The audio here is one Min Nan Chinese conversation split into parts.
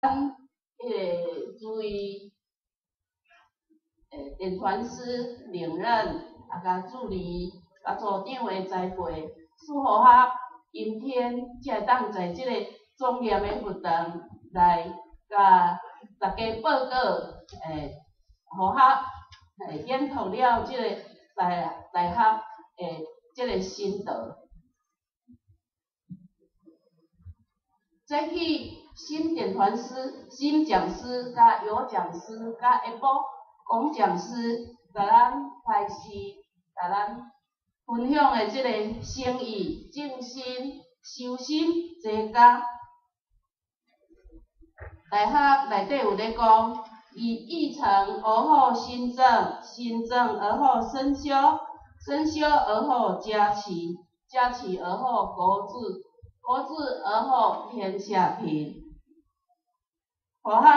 彼个注意，点传师领任，啊，佮助理，佮组长的栽培，使予我今天才会当在這个莊嚴的佛堂來共大家報告，予我研讀了這個大學的這個心得。早起新點傳師、新講師、佮有講師、佮下晡講講師，共咱開示，共咱分享的這個誠意、正心、修心、齊家。大學內底有咧講，以意誠而後心正，心正而後身修，身修而後家齊，家齊而後國治，國治而後天下平。佛學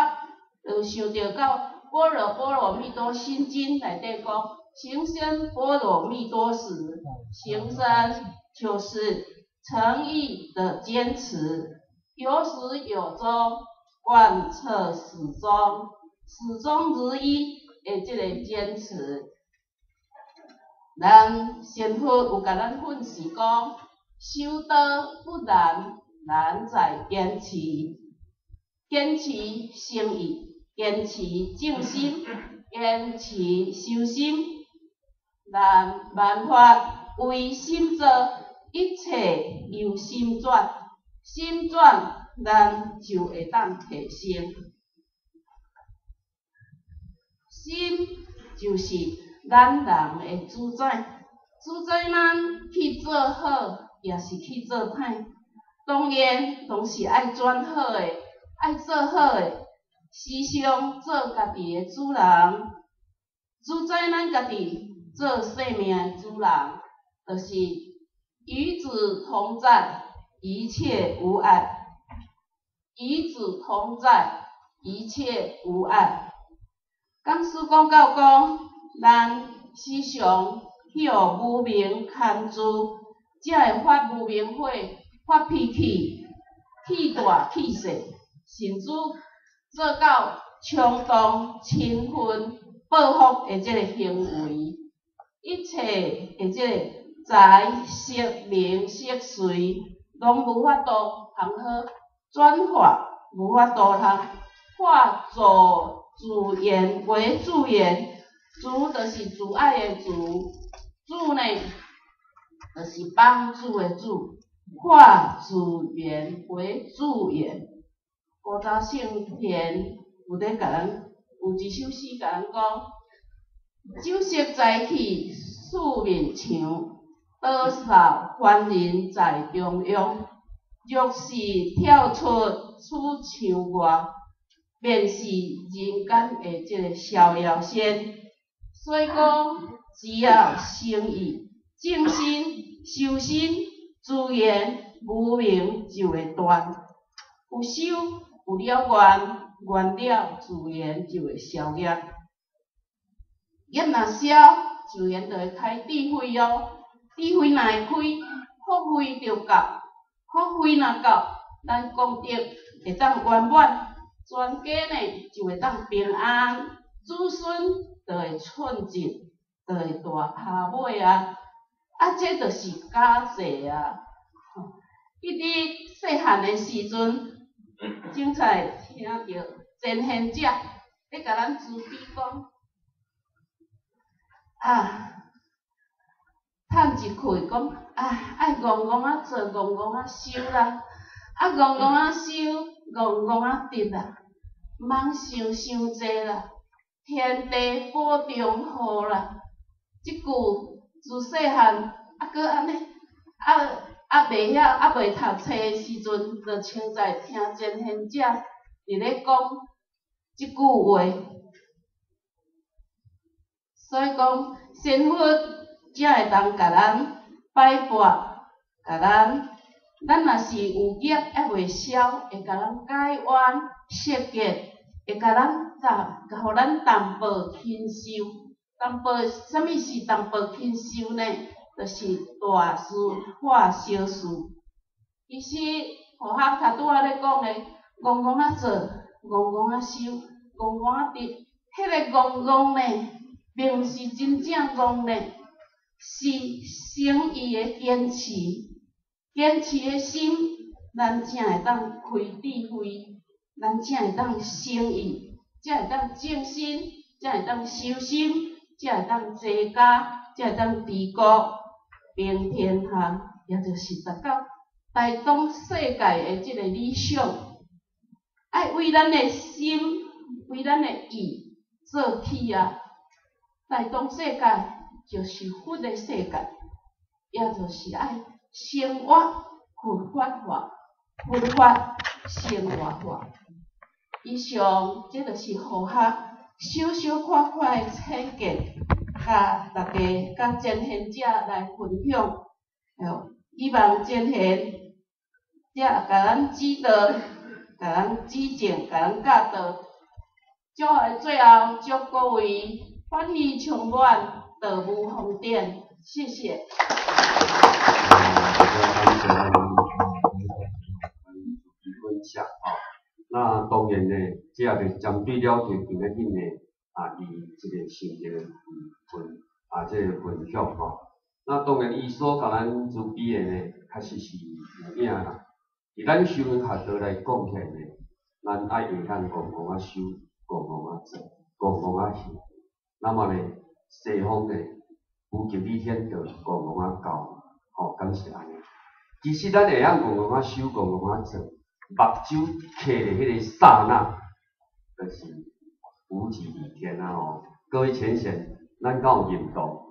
就想著到般若波羅蜜多心經內底講，行深般若蜜多時，行深就是誠意的堅持，有始有終，貫徹始終，始終如一的這個堅持。咱仙佛有共咱訓示講，修道不難，難在堅持，堅持誠意，堅持正心，堅持修心。咱萬法唯心造，一切由心轉，心轉，咱就會當提升。心就是咱人的主宰，主宰咱去做好，抑是去做歹。當然，攏是愛轉好的，愛做好的，時常做家己的主人，主宰咱家己做生命的主人，就是與主同在，一切無礙。與主同在，一切無礙。講師講到講，咱時常去予無明牽住，才會發無明火、發脾氣、氣大氣細，甚至做到衝動、嗔恨、報復的這個行為。一切的這個財色名食睡，攏無法度通好轉化，無法度通化做自緣為助緣，助就是阻礙的助，助呢就是幫助的助，化自緣為助緣。古早聖賢有咧共咱有一首詩共咱講：酒色財氣四面牆，多少凡人在中央。若是跳出此牆外，便是人間的這個逍遙仙。所以講，只要誠意、正心、修心，自然無明就會斷。有修有了願，願了自然就會消業。業若消，自然就會開智慧哦。智慧若會開，福慧就到。福慧若到，咱功德會當圓滿，全家呢就會當平安，子孫就會順進，就會大跤尾啊！啊，這就是家制啊！記得細漢的時陣，精彩聽著前賢者咧共咱慈悲講，啊，嘆一氣講，啊，愛戇戇仔做，戇戇仔修啦，啊，戇戇仔修，戇戇仔得啦，毋通想傷濟啦，天地保重好啦。這句自細漢猶閣按呢，啊袂曉，猶未讀冊的時陣，就凊彩聽前賢者佇咧講這句話。所以講，仙佛才會當共咱擺撥，共咱，咱若是有業猶未消，會共咱解冤釋結，會共咱淡，予咱淡薄輕受。淡薄，啥物是淡薄輕受呢？就是大事化小事。其實，佛學頭拄仔咧講的，戇戇仔做，戇戇仔修，戇戇仔得。彼个戇戇呢，并毋是真正戇呢，是诚意的坚持，坚持的心，咱才会当开智慧，咱才会当诚意，才会当正心，才会当修心，才会当齐家，才会当治国平天下，也就是达到大同世界的这个理想。爱为咱的心，为咱的意做起啊！大同世界就是佛的世界，也就是爱生活佛法化，佛法生活化。以上，这就是佛学小小块块的浅见，佮大家、佮前贤者来分享。希望前贤者共咱指导、共咱指正、共咱教导。祝福的最后，祝各位法喜充满，道无疯癫。谢谢。分享吼，那当然呢，这也就针对了就今仔日呢，伊这个心得分这个分享吼。那当然，伊所共咱慈悲的呢，确实是有影啦。伫咱修行学道来讲起来呢，咱爱会晓戆戆仔修，戆戆仔做，戆戆仔行。那么呢，西方呢，无极理天道，戆戆仔教，吼，敢是按呢？其实咱会晓戆戆仔修，戆戆仔做，目睭磕的彼个刹那，就是无极理天啊吼！各位浅显，咱敢有认同？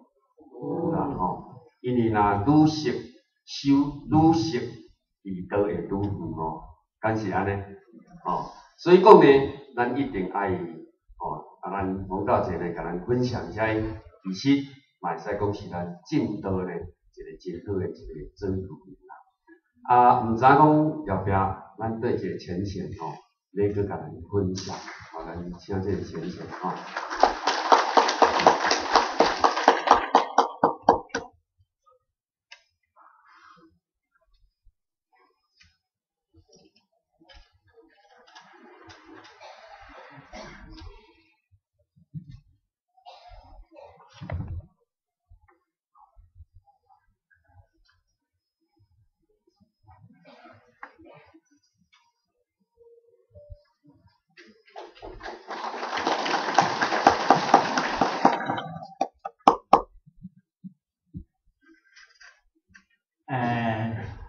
有啦吼，因为若愈熟修愈熟，离道会愈远吼，敢是按呢？吼，所以讲呢，咱一定爱吼，咱黄道济呢，共咱分享遮，其实嘛会使讲是咱正道呢一个真好的一个左右铭啦。毋知影讲后壁咱对这个浅显吼，欲阁共咱分享，吼，咱请这个浅显吼。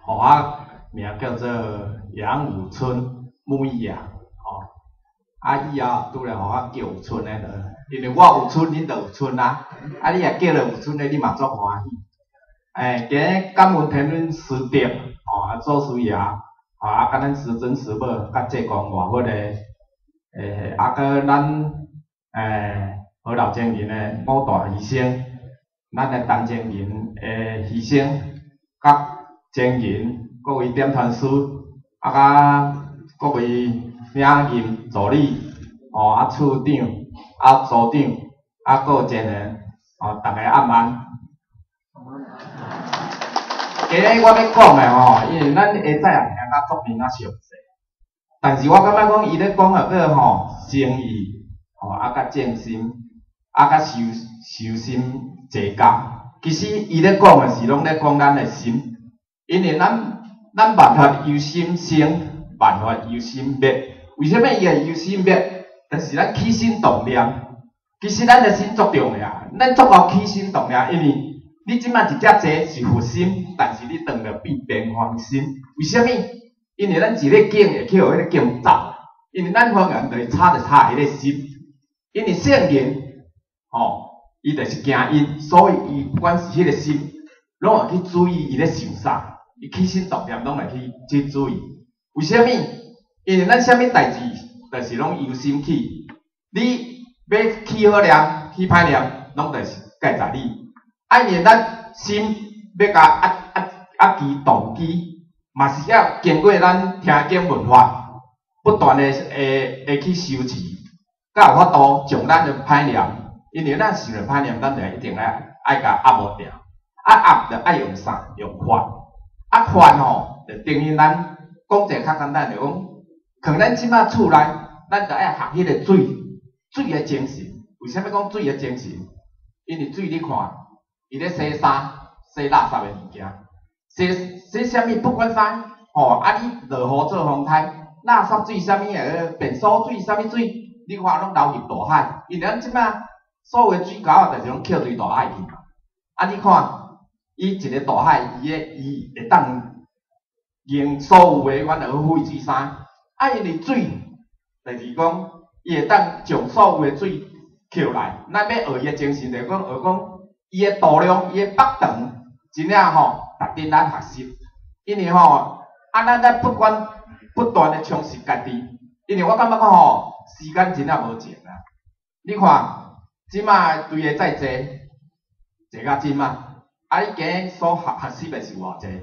我名叫做杨武春木易啊，吼，以后拄来予我叫有春的，因为我有春，恁就有春啊，你若叫了有春的，你嘛足欢喜。今日感恩天伦师德，吼，祖师爷，吼，佮咱师尊师母，佮济公外佛的，佮咱何老前人的五大医生，咱的陈前人的医生，佮前人各位点传师，佮各位领任助理，吼，处长，组长，各有前人，吼，大家暗安。今日我欲讲的吼，因为咱下早也听甲足面仔详细，但是我感觉讲伊咧讲的个吼诚意，吼，佮正心，佮修心齐家，其实伊咧讲的是拢咧讲咱的心。因为咱万法由心生，万法由心灭。为啥物伊会由心灭？就是咱起心动念。其实咱的心足重要，咱足够起心动念，因为你这摆一只坐是佛心，但是你转了变变幻心。为啥物？因为咱一个境会去予彼个境走，因为咱方言就是差就差彼个心。因为圣人，吼，伊就是惊因，所以伊不管是彼个心，拢会去注意伊咧想啥。伊起心动念拢会去注意，为啥物？因为咱啥物代志，就是拢由心起。你欲起好念，起歹念，拢就是盖在你。因为咱心欲共压制动机，嘛是要经过咱听经闻法，不断的会去修持，才有法度将咱的歹念。因为咱想著歹念，咱就一定爱共压无定。压就爱用啥？用法。法吼，就等于咱讲一个较简单，就讲，可能咱这摆厝内咱就愛學彼个水，水的精神。為啥物講水的精神？因為水你看，伊咧洗衫、洗垃圾的物件，洗洗啥物不管啥，吼啊！你落雨做風颱，垃圾水啥物的，便所水啥物水，你看攏流入大海。因為咱這擺所有的水溝仔，就是攏抾對大海去嘛。啊，你看，伊一个大海，伊的伊會當用所有的阮的廢水啥，啊，因為水，就是講，伊會當將所有的水抾來。咱欲學伊的精神，就是講學講，伊的度量，伊的腹長，真正吼，值得咱學習。因為吼，啊，咱咧不管不斷的充實家己，因為我感覺講吼，時間真正無情啊。你看，這擺對的在坐，坐到這擺，啊，你今日所學學習的是偌濟？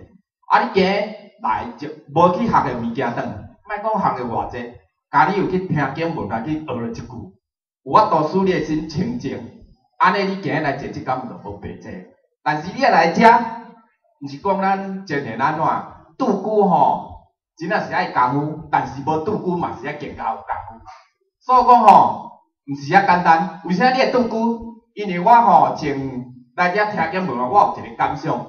啊，你今日來就無去學的物件轉，莫講學的偌濟，家你有去聽經文來去學了一句，有法度使你的心清淨，按呢你今日來坐這工就無白坐。但是你若來遮，毋是講咱前贤按怎，拄久吼，真正是愛功夫，但是無拄久嘛是愛更加有功夫。所以講吼，毋是遐簡單。為啥你會拄久？因為我吼前來遮聽經文，我有一個感想，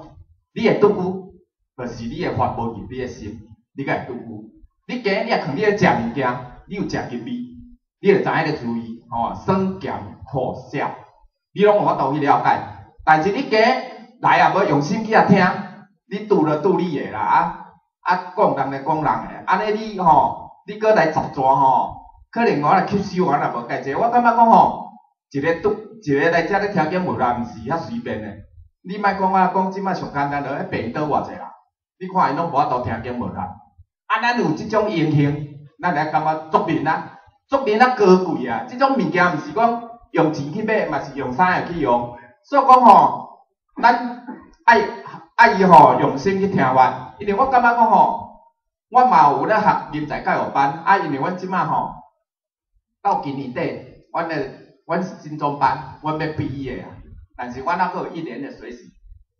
你會拄久，就是你的法無入你的心，你才會拄久。你今日你若囥你咧食物件，你有食入味，你就知影彼个滋味，吼，酸鹹苦澀，你攏有法度去了解。但是你今日來也無用心去遐聽，你拄就拄你的啦，啊啊講人就講人的，按呢你吼，你閣來雜抓吼，可能我來吸收我也無介濟。我感覺講吼，一个拄一个來遮咧聽經文啦，毋是遐隨便的。你莫講啊，講這擺上簡單，就彼病倒偌濟人，你看𪜶攏無法度聽經文啦。啊，咱有這種榮幸，咱會感覺足面啊，足面啊高貴啊！這種物件毋是講用錢去買，嘛是用啥會去用。所以講吼，咱愛愛伊吼用心去聽法，因為我感覺講吼，我嘛有咧學人才教育班，啊，因為阮這擺吼到今年底，阮的阮是金鐘班，阮欲畢業啊，但是阮猶閣有一年的學習。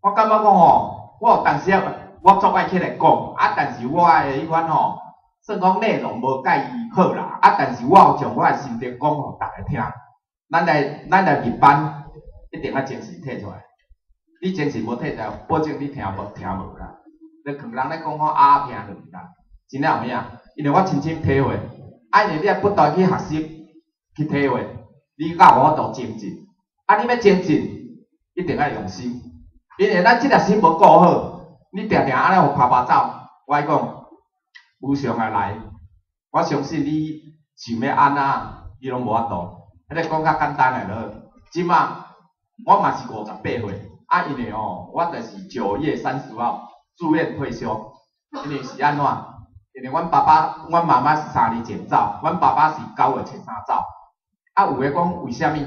我感覺講吼，我有當時啊，我足愛起來講，啊，但是我的彼款吼，算講內容無介伊好啦，啊，但是我有將我的心得講予逐家聽。咱來入班，一定愛精神提出來。你精神無提出來，保證你聽無聽無啦。你囥人咧講講啊聽落去啦，真正有影。因為我親身體會，啊，因為你愛不斷去學習，去體會，你才有法度精進。啊，你欲精進，一定愛用心。因為咱這粒心無顧好，你定定按呢予拍拍走，我講無常的來，我相信你想欲按怎，你攏無法度。彼个講較簡單的落，這擺我嘛是58歲，啊，因為吼，我就是9月30號自願退休，因為是按怎？因為阮爸爸、阮媽媽是3年前走，阮爸爸是9月初3走。啊，有的講為啥物？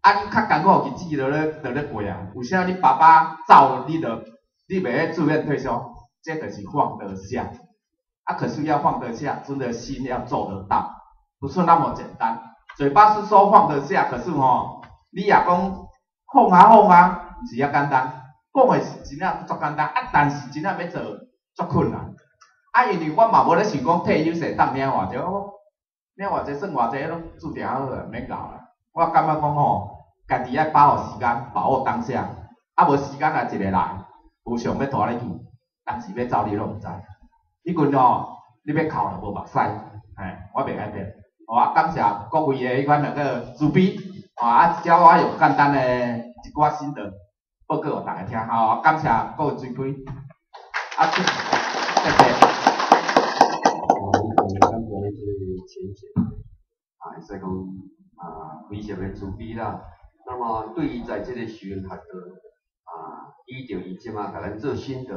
啊，你較艱苦日子就咧過啊？為啥你爸爸走，你就你袂咧自願退休？這就是放得下。啊，可是要放得下，真的心要做得到，不是那麼簡單。嘴巴是說放得下，可是吼，你若講放啊放啊，毋是遐簡單。講的是真正足簡單，啊，但是真正欲做足困難。啊，因為我嘛無咧想講退休時當領偌濟，我領偌濟算偌濟，攏注定好啊，免熬啦。我感覺講吼，家己愛把握時間，把握當下，啊無時間若一个來，無常欲帶你去，當時欲走你攏毋知。彼陣吼，你欲哭就無目屎，嘿，我袂改變。好啊，感謝各位的彼款那個慈悲，啊，叫我用簡單的一寡心得報告予大家聽，好，感謝各位慈悲，啊，謝謝。好，感謝這個淺顯，啊，會使講啊，非常的慈悲啦。那麼對於在這個修行學道，啊，依照伊這馬共咱做心得。